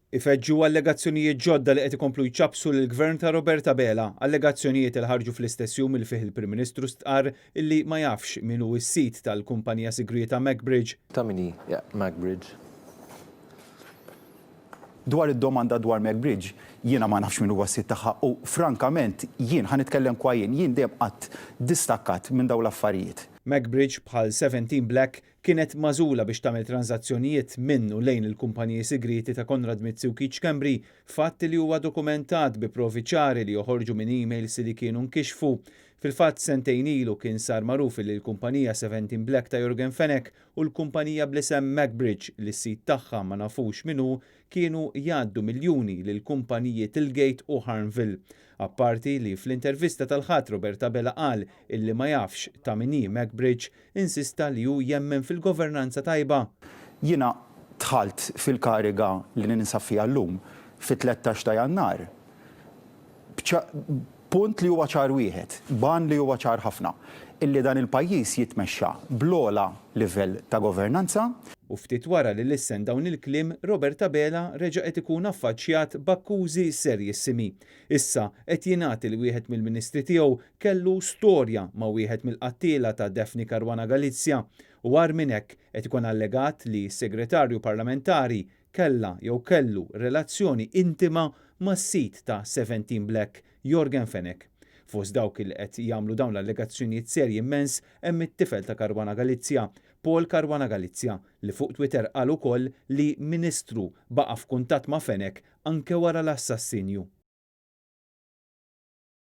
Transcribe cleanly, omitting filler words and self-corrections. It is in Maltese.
Ifeġġu allegazzjonijiet ġodda li qed ikomplu jċappsu lill-Gvern ta' Robert Abela, allegazzjonijiet li ħarġu fl-istess jum li fih il-Prim Ministru stqarr illi ma jafx min hu s-sid tal-kumpanija sigrieta Macbridge. Ta' min hi Macbridge? Dwar id-domanda dwar Macbridge, jiena ma nafx min huwa s-sid tagħha u frankament jien, ħa nitkellem kwa jien, jien dejjem qgħadt distakkat minn dawn l-affarijiet. Macbridge, bħal 17 Black, Kienet magħżula biex tagħmel tranżazzjonijiet minn u lejn il-kumpaniji sigrieti ta' Konrad Mizzi u Keith Schembri, fatt li huwa dokumentat bi provi ċari li joħorġu minn emails li kienu nkixfu. Fil-fatt, sentejn ilu kien sar magħruf li l-kumpanija Seventeen Black ta' Yorgen Fenech u l-kumpanija bl-isem Macbridge, li s-sid tagħha ma nafux min hu, kienu jgħaddu miljuni lill-kumpaniji Tilgate u Harnville. Apparti li fl-intervista tal-Ħadd Robert Abela qal illi ma jafx ta' min hi Macbridge, Insista li hu jemmen fil-governanza tajba. Jiena dħalt fil-kariga li ninsab fiha llum fit-13 ta' Jannar b'punt li huwa ċar wieħed, b'għan li huwa ċar ħafna, illi dan il-pajjiż jitmexxa bl-ogħla livell ta' governanza. U ftit wara li lissen dawn il-kliem, Robert Abela reġa' qed ikun affaċċjat b'akkużi serjissimi. Issa qed jingħad li wieħed mill-Ministri tiegħu kellu storja ma' wieħed mill-qattiela ta' Daphne Caruana Galizia u agħar minn hekk qed ikun allegat li s-Segretarju Parlamentari kellha jew kellu relazzjoni intima mas-sid ta' Seventeen Black, Yorgen Fenech. Fost dawk li qed jagħmlu dawn l-allegazzjonijiet serji immens hemm it-tifel ta' Caruana Galizia, Paul Caruana Galizia, li fuq Twitter qal ukoll li Ministru baqa' f'kuntatt ma' Fenech anke wara l-assassinju.